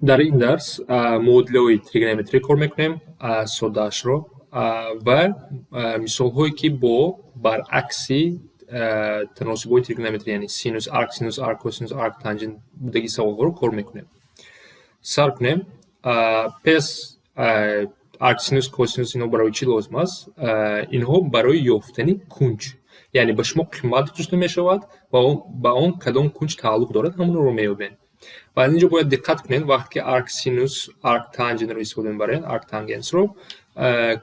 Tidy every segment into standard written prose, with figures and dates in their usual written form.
Дар ин дарс муодилаҳои тригонометрӣ кор мекунем, соддаашро ва мисолҳое, ки бо баръакси таносубҳои тригонометрӣ, яъне синус, арксинус, арккосинус, арктанҷент будаги саволҳоро кор мекунем. Сар кунем. Пеш арксинус, косинус, инҳо барои чӣ лозим аст? Инҳо барои ёфтани кунҷ, яъне ба шумо қимат гузошта мешавад ва ба он кадом кунҷ тааллуқ дорад, ҳамонро меёбем. Ва аз ин ҷо бояд диққат кунед: вақте ки арксинус, арктанҷентро истифода мебарем, арктангенсро,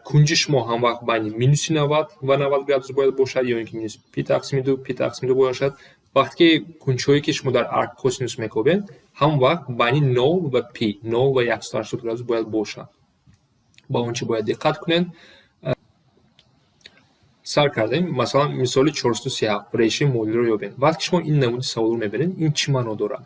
кунҷи шумо ҳамвақт байни минуси 90 ва 90 градус бояд бошад ё ин ки минус пи тақсими ду, пи тақсими ду бошад. Вақте ки кунҷҳое, ки шумо дар арккосинус мекобед, ҳамон вақт байни нол ва пи, нол ва 180 градус бояд бошад. Ба он чӣ бояд диққат кунед. Сар кардем. Масалан, мисоли 437: решаи муодиларо ёбед. Вақте ки шумо ин намуди саволро мебинед, ин чӣ маъно дорад?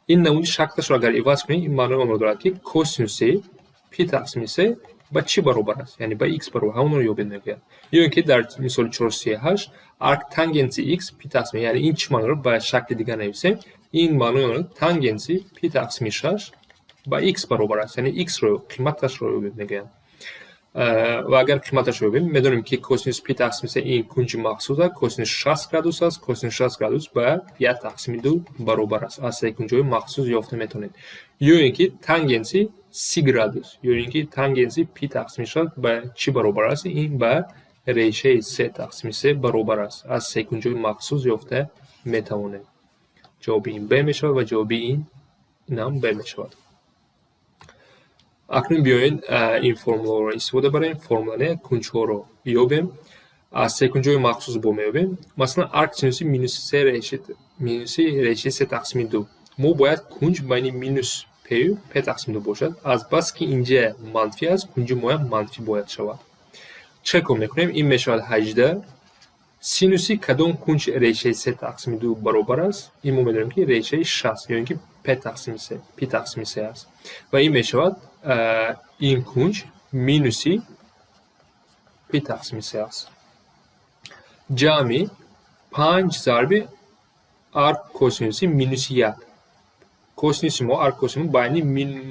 Ин намуди шаклашро агар иваз кунед, ин маънои онро дорад, ки косинуси пи тақсими се ба чӣ баробар аст, яъне ба х баробар, ҳамонро ёбед мегӯяд. Ё ин ки дар мисоли 438 арктангенси х пи тақсими, яъне ин чӣ маъно дорад? Ба шакли дигар нависем, ин маънои онро тангенси пи тақсими шаш ба х баробар аст, яъне х-ро, қиматашро ёбед мегӯяд. Ва агар қиматашро ёбем, медонем, ки косинус пи тақсими се ин кунҷи махсус аст, косинус 60 градус аст, косинус 60 градус ба як тақсими ду баробар аст. Аз се кунҷҳои махсус ёфта метавонед. Ё ин ки тангенси 30 градус, ё ин ки тангенси пи тақсими шаш ба чӣ баробар аст? Ин ба решаи се тақсими се баробар аст. Аз секунҷҳои махсус ёфта метавонем. Ҷавоби ин б мешавад ва ҷавоби ин инам б мешавад. Акнун биёед, ин формуларо истифода барем. Формула не, кунҷҳоро ёбем. Аз секунҷҳои махсус бо меёбем. Масалан, арксинуси минуси се минуси решаи се тақсими ду. Мо бояд кунҷ байни минус пю п тақсими ду бошад. Азбаски инҷа манфӣ аст, кунҷи моям манфӣ бояд шавад. Чӣ кор мекунем? Ин мешавад 18 синуси кадом кунҷ решаи се тақсими ду баробар аст? Ин мо медонем, ки решаи 60 ё ин ки п тақсими се, пи тақсими се аст. Ва ин мешавад ин кунҷ минуси пи тақсими се аст, ҷамъи панҷ зарби арк косинуси минуси як. Косинуси мо, арк косинус байни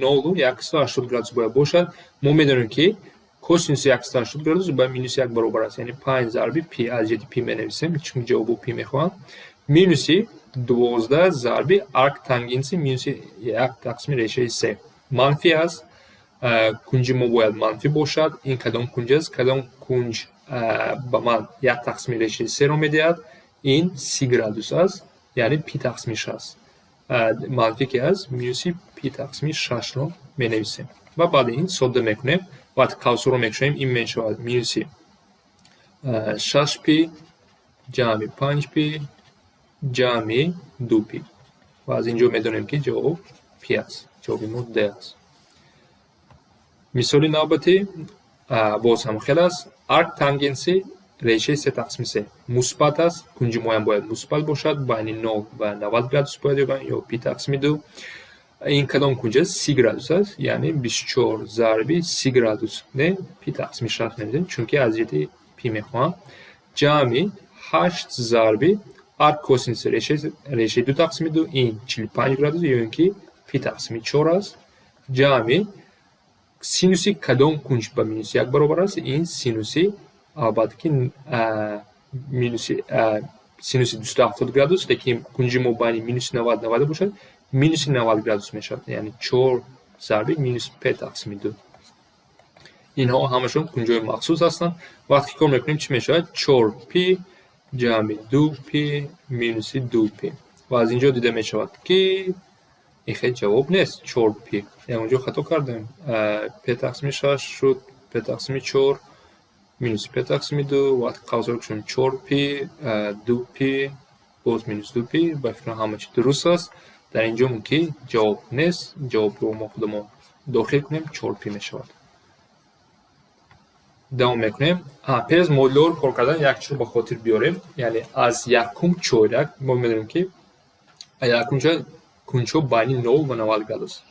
нолу 180 градус бояд бошад. Мо медонем, ки косинуси 180 градус ба минуси як баробар аст, яъне панҷ зарби пи, аз ҷиҳати пи менависем, чун ҷавобо пи мехоҳам, минуси 12 зарби арк тангенси минуси як тақсими решаи се. Манфӣ аст, кунҷи мо бояд манфӣ бошад. Ин кадом кунҷ аст? Кадом кунҷ ба ман як тақсими решаи серо медиҳад? Ин 30 градус аст, яъне пи тақсими шаст. Манфӣ ки аст, минуси пи тақсими шашро менависем ва баъди ин содда мекунем. Вақте қавсҳоро мекушоем, ин мешавад минуси шаш пи ҷамъи панҷ пи ҷамъи ду пи. Ва аз ин ҷо медонем, ки ҷавоб пи аст. Ҷавоби мо д аст. Мисоли навбатӣ боз ҳам хел аст. Арк тангенси решаи се тақсими се мусбат аст, кунҷи моям бояд мусбат бошад, байни нол ва 90 градус бояд ёбам ё пи тақсими ду. Ин кадом кунҷ аст? 30 градус аст, яъне 24 зарби 30 градус, не, пи тақсими шаш нависем, чунки аз ҷиҳати пи мехоҳам, ҷамъи ҳашт зарби арк косинуси решаи ду тақсими ду, ин 45 градус ё ин ки пи тақсими чор аст, ҷамъи синуси кадом кунҷ ба минуси як баробар аст? Ин синуси, албатта ки, минуси синуси 270 градус, лекин кунҷи мо байни минуси 90, 90 бошад, минуси 90 градус мешавад, яъне чор зарби минус п тақсими ду. Инҳо ҳамашон кунҷҳои махсус ҳастанд. Вақте ки кор мекунем, чӣ мешавад? Чор пи ҷамъи ду пи минуси ду пи. Ва аз ин ҷо дида мешавад, ки ин хел ҷавоб нест. Чор пи, ягон ҷо хато кардем. П тақсими шаш шуд п тақсими чор минус п тақсими ду. Вақте қавсҳоро кушоем, чор пи, ду пи, боз минус ду пи. Ба фикрам, ҳама чи дуруст аст. Дар ин ҷо мумкин ҷавоб нест. Ҷавобро мо худамон дохил кунем, чор пи мешавад. Давом мекунем. Пеш аз муодилаҳоро кор кардан як чизро ба хотир биёрем, яъне аз якум чоряк мо медонем, ки якум чоряк кунҷҳо байни нол ва 90 градус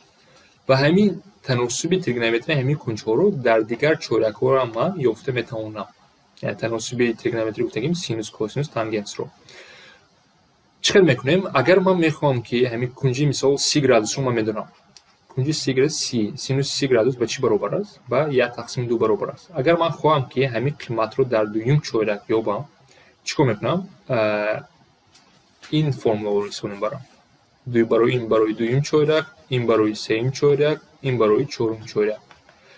ва ҳамин таносуби тригонометрии ҳамин кунҷҳоро дар дигар чорякҳоро ман ёфта метавонам. Яъне таносуби тригонометрӣ гуфтагим синус, косинус, тангенсро. Чӣ хел мекунем? Агар ман мехоҳам, ки ҳамин кунҷи, мисол, 30 градусро ман медонам. Кунҷи 30 градус, 30, синуси 30 градус ба чӣ баробар аст? Ба 1 тақсими 2 баробар аст. Агар ман хоҳам, ки ҳамин қиматро дар дуюм чоряк ёбам, чӣ кор мекунам? Ин формуларо истифода мебарам. Барои ин, барои дуюм чоряк, ин барои сеюм чоряк, ин барои чорум чоряк.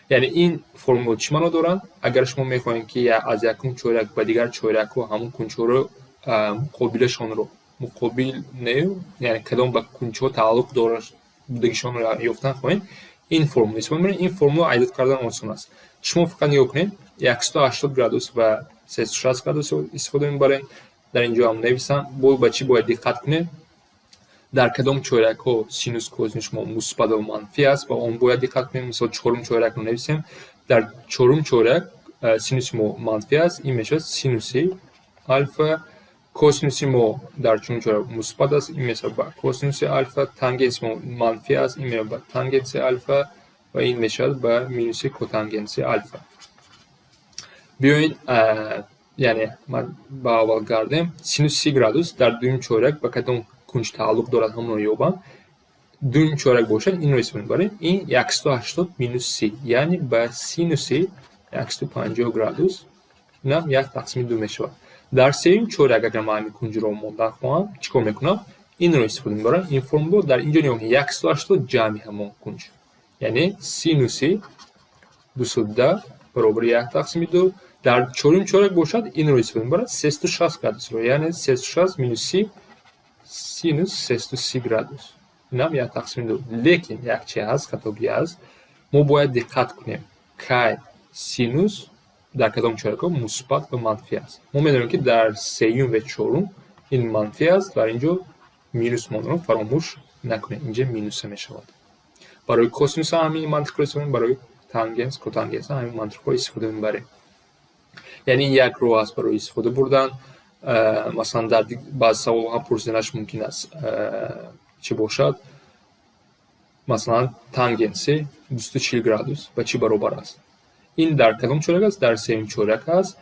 Яъне ин формула чӣ маъно доранд? Агар шумо мехоҳед, ки аз якум чоряк ба дигар чорякҳо ҳамун кунҷҳоро муқобилашонро, муқобил не, яъне кадом ба кунҷҳо тааллуқ будагишонро ёфтан хоҳед, ин формула истифода мебаред. Ин формула айдод кардан осон аст. Шумо фақат нигоҳ кунед, 180 градус ва 360 градус истифода мебарем. Дар ин ҷо ҳам нависам. Боз ба чӣ бояд диққат кунед? Дар кадом чорякҳо синус, косинус шумо мусбат ва манфӣ аст, ба он бояд диққат кунем. Мисол, чорум чорякро нависем. Дар чорум чоряк синуси мо манфӣ аст, ин мешавад синуси алфа. Косинуси мо дар чорум чоряк мусбат аст, ин мешавад ба косинуси алфа. Тангенси мо манфӣ аст, ин мешавад ба тангенси алфа ва ин мешавад ба минуси котангенси алфа. Биёед, яъне ман ба аввал гардем. Синуси 30 градус дар дуюм чоряк ба кадом кунҷ тааллуқ дорад, ҳамонро ёбам. Дуюм чоряк бошад, инро истифода мебарем. Ин 180 минус 30, яъне ба синуси 150 градус, инам 1 тақсими 2 мешавад. Дар сеюм чоряк агар ман ҳамин кунҷро мондан хоҳам, чӣ кор мекунам? Инро истифода мебарам, ин формуларо. Дар ин ҷо нигоҳ кунед, 180 ҷамъи ҳамон кунҷ, яъне синуси 210 баробари 1 тақсими 2. Дар чорум чоряк бошад, инро истифода мебарад, 360 градусро, яъне 360 минус 30, синус 330 градус, инам 1 тақсими 2. Лекин як чи ҳаст, хатогӣ аст. Мо бояд диққат кунем, кай синус дар кадом чорякҳо мусбат ва манфӣ аст. Мо медонем, ки дар сеюм ва чорум ин манфӣ аст. Дар ин ҷо минус монданро фаромӯш накунед, инҷа минуса мешавад. Барои косинус ҳам ҳамин мантиқро истифода мебарем, барои тангенс, котангенс ҳам ҳамин мантиқро истифода мебарем. Яъне ин як роҳ аст барои истифода бурдан. Масалан, дар баъзе саволҳо ҳам пурсиданаш мумкин аст, чӣ бошад? Масалан, тангенси 240 градус ба чӣ баробар аст? Ин дар кадом чоряк аст? Дар сеюм чоряк аст.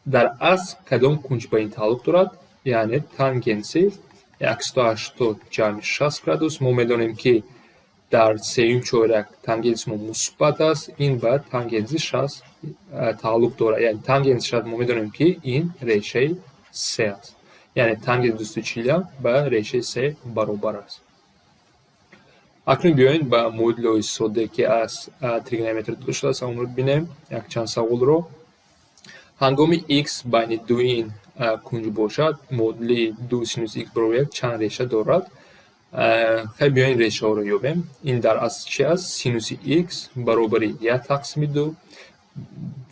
Дар асл кадом кунҷ ба ин тааллуқ дорад? Яъне тангенси 180 ҷамъи 60 градус. Мо медонем, ки дар сеюм чоряк тангенси мо мусбат аст, ин ба тангенси 60 тааллуқ дорад. Яъне тангенси 60, мо медонем, ки ин решаи се аст. Яъне тангенси 240 ба решаи се баробар аст. Акнун биёед, ба модулҳои содда, ки аз тригонометр дода шудааст, онро бинем, якчанд саволро. Ҳангоми x байни ду ин кунҷ бошад, модули ду синуси x баробар як чанд реша дорад? Хай, биёед, решаҳоро ёбем. Ин дар асл чи аст? Синуси x баробари як тақсими ду.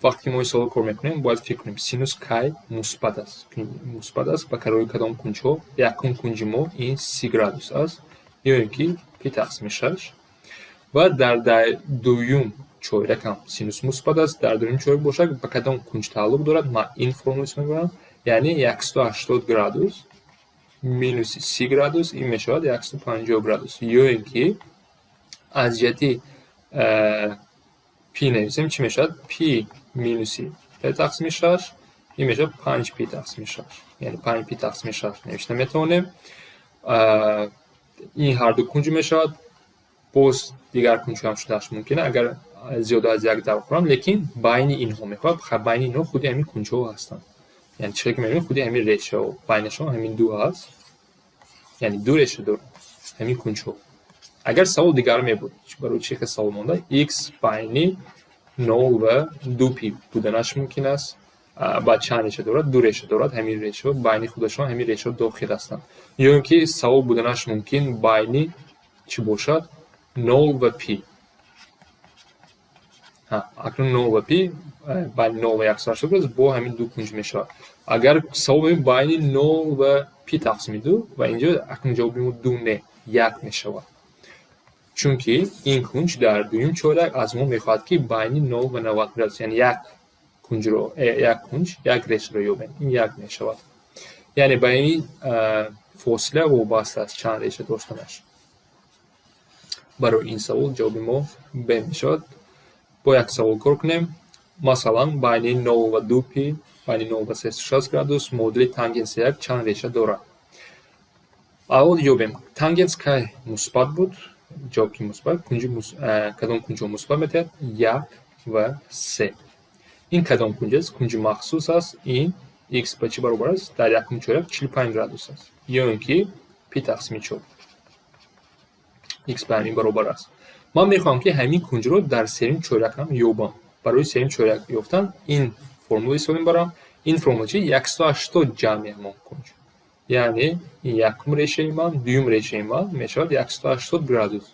Вақте ки мо ин саволро кор мекунем, бояд фикр кунем, синус кай мусбат аст? Мусбат аст ба барои кадом кунҷҳо? Якум кунҷи мо ин 30 градус аст ё ин ки пи тақсими шаш. Ва дар дуюм чорякам синус мусбат аст. Дар дуюм чоряк бошад, ба кадом кунҷ тааллуқ дорад? Ман ин формула истифода мебарам, яъне 180 градус минуси 30 градус, ин мешавад 150 градус. Ё ин ки аз ҷиҳати пи нависем, чӣ мешавад? Пи минуси п тақсими шаш, ин мешавад панҷ пи тақсими шаш. Яъне панҷ пи тақсими шаш навишта метавонем. Ин ҳарду кунҷ мешавад. Боз дигар кунҷ ҳам шудааш мумкин, агар зиёда аз як давр хӯрам, лекин байни инҳо мехоҳад. Байни инҳо худи ҳамин кунҷҳо ҳастанд. Яъне чӣ ки мебинем, худи ҳамин решаҳо байнашон ҳамин ду ҳаст, яъне ду реша дорад ҳамин кунҷҳо. Агар савол дигар мебуд, барои чӣ хел савол монда, x байни нол ва ду пи буданаш мумкин аст, баъд чанд реша дорад? Ду реша дорад. Ҳамин решаҳо байни худашон, ҳамин решаҳо дохил ҳастанд. Ё ин ки савол буданаш мумкин байни чӣ бошад? Нол ва пи. Акнун нол ва пи, байни нол ва 180 градус бо ҳамин ду кунҷ мешавад. Агар савол байни нол ва пи тақсими ду, ва инҷо акнун ҷавоби мо ду не, як мешавад, чунки ин кунҷ дар дуюм чоряк аз мо мехоҳад, ки байни нол ва 90 градус, яъне як кунҷро, як кунҷ, як решаро ёбем. Ин як мешавад. Яъне ба ин фосила вобаста аст чанд реша доштанаш. Барои ин савол ҷавоби мо б мешавад. Бо як савол кор кунем. Масалан, байни нол ва ду пи, байни нол ва 360 градус модули тангенси як чанд реша дорад? Аввал ёбем, тангенс кай мусбат буд. Ҷавоб ки мусбат, кунҷи кадом кунҷҳо мусбат метиҳад? Як ва се. Ин кадом кунҷ аст? Кунҷи махсус аст. Ин x ба чӣ баробар аст? Дар якум чоряк 45 градус аст ё ин ки пи тақсими чор. X ба ҳамин баробар аст. Ман мехоҳам, ки ҳамин кунҷро дар сеюм чоряк ҳам ёбам. Барои сеюм чоряк ёфтан ин формула истифода мебарам. Ин формула чи? 180 ҷамъи ҳамон кунҷ, яъне ин якум решаи ман, дуюм решаи ман мешавад 180 градус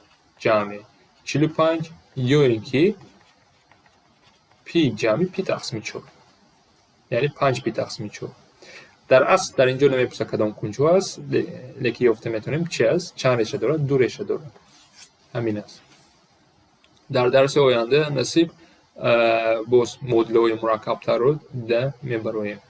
ҷамъи 45 ё ин ки пи ҷамъи пи тақсими чор, яъне панҷ пи тақсими чор. Дар асл дар ин ҷо намепурсад, кадом кунҷҳо аст, лекин ёфта метавонем, чи аст, чанд реша дорад. Ду реша дорад, ҳамин аст. Дар дарси оянда, насиб, боз муодилаҳои мураккабтарро дида мебароем.